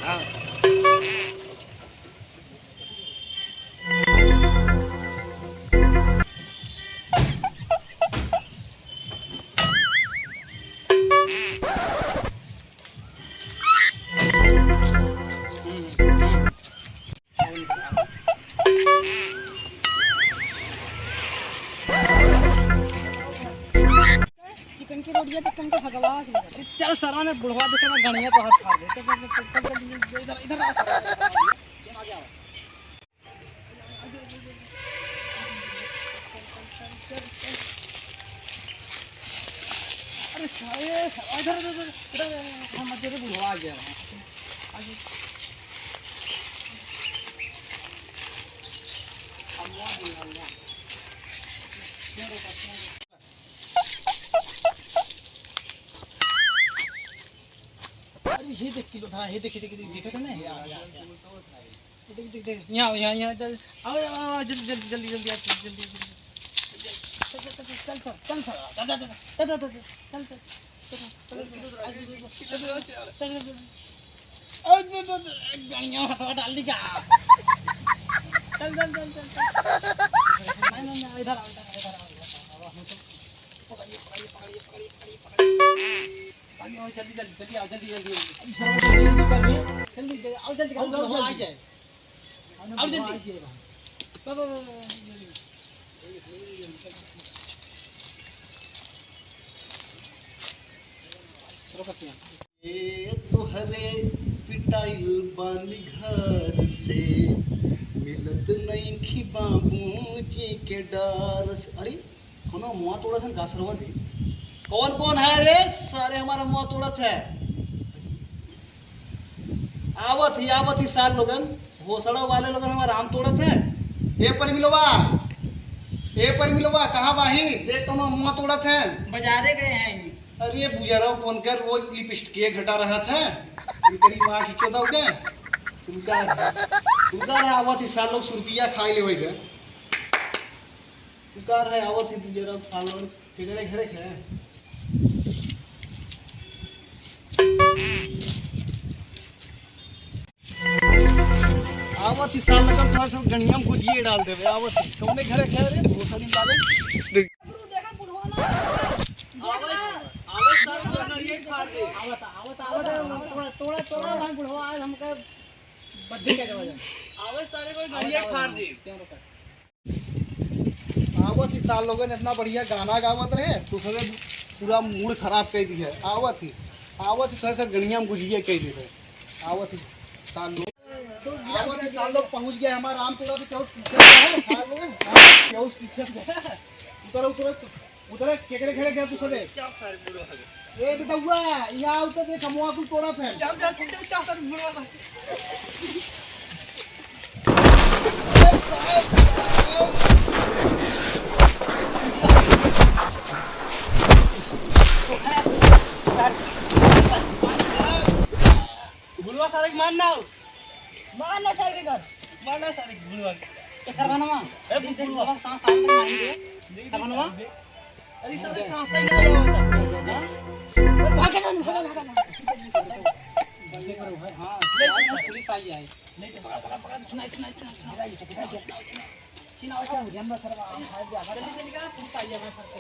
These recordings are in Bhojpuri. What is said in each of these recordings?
हां। चिकन की रोटियां तो तुमको भगवा चल सरा ने बुढ़वा देखे ना गणिया तो हाथ फाड़ दे। चल चल चल चल इधर इधर आ गया। अरे सारे इधर इधर इधर हम मजे से बुढ़वा आ गया। अरे ये देख किलो था, ये देख देख देख देखा ना यार, देख देख देख यहाँ यहाँ यहाँ चल आओ आओ जल्दी जल्दी जल्दी जल्दी आ जल्दी जल्दी चल चल चल चल चल चल चल चल चल चल गाड़ियाँ डाल दी क्या। चल चल चल चल नहीं नहीं इधर आओ इधर आओ पकड़िए पकड़िए पकड़िए पकड़िए पकड़िए पकड़िए जल्दी जल्दी जल्दी आओ जल्दी जल्दी जल्दी जल्दी आओ जल्दी आओ आ जाए आओ जल्दी ए तोहरे पिटाइल बानी घर से मिलत नहीं बाबूजी के डर से। अरे कोनो मुआ तोड़त है गासरवा दे। कौन कौन है रे सारे हमारा मुआ तोड़त है। आवत ही साल लोगन भोसड़ा वाले लोगन हमारा आम तोड़त है। ए पर मिलवा कहाँ बाही देख कोनो मुआ तोड़त है। बाजारे गए हैं। अरे बुझारा कौन कर रोज लिपस्टिक के घटा रहा था इनकरी मां की चोदव के तुमका तुमका आवत ही साल लोग सुरतिया खाई लेवे के तुमका है आवत ही बुझारा साल लोग केकरे घरे के आवत ही साल लगन थोड़ा सब गणिया में गुजिए डाल देवे। आवत ही कौने घरे के रे भोसड़ी लागे देखा बुढ़वा ना आवत आवत आवत थोड़ा थोड़ा थोड़ा वहां बुढ़वा आज हमका बद्दी के देवा आवत सारे कोई गड़िया फाड़ दी। आवत ही साल लोगन इतना बढ़िया गाना गावत रहे तो सब पूरा मूड खराब कर दी है। आवत ही थोड़ा सा गणिया में गुजिए कह दी है। आवत ही साल लोग आवत ही साल लोग पहुंच गए हमारा आम तोड़ा तो पीछे है साल लोग क्यों पीछे उतर उतर उतर केकरे खेले गया तू सबे क्या सारे बुढ़वा ए बेटुआ यहाँ आओ तो देख मुआ कुल तोड़त है। चल चल चल चल सारे बुढ़वा बुढ़वा सारे मारना मारना सर के घर मारना सारे बुढ़वा के करवानवा ए बुढ़वा सांस आवत नहीं रे करवानवा। अरे सारे सांस ही नहीं आवत। भागा ना भागा भागा बंदे करो है। हां पुलिस आई है नहीं तो पकड़ पकड़ पकड़ सुना सुना सुना सुना आओ जानवर सर आम खाए भी आगा जल्दी जल्दी का पुलिस आई है सर से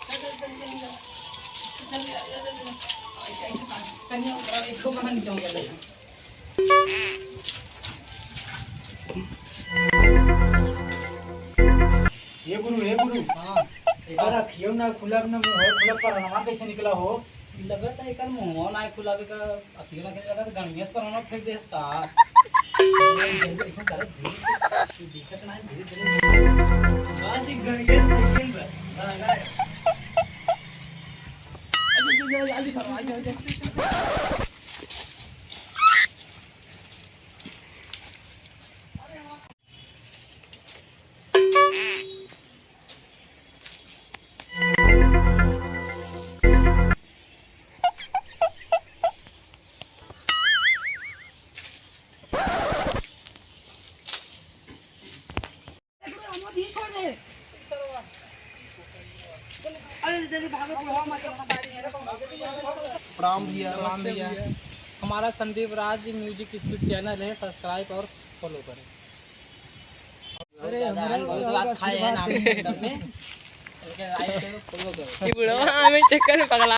चल चल चल चल चल ऐसे ऐसे तनिया उतरा एक को मना नहीं जाऊंगा। हे गुरु हे गुरु। हां एकर अखियो ना खुलब ना मुंह खुलब पर अनवा कैसे निकला हो। लगत है एकर मुंह ना खुलावे का अखियो ना लगत गणियस पर अनवा फेंक देस का जल्दी ऐसे करे धीरे दिखत ना धीरे धीरे आज गणियस कैसे बा जल्दी जल्दी करो आ जाओ। प्रणाम भैया। प्रणाम भैया। हमारा Sandeep Raj music speed channel है, सब्सक्राइब और फॉलो करें। अरे बहुत बात खाए हैं नाम में, लाइक करो, फॉलो करो। बुढ़वा हमें चक्कर में पगला।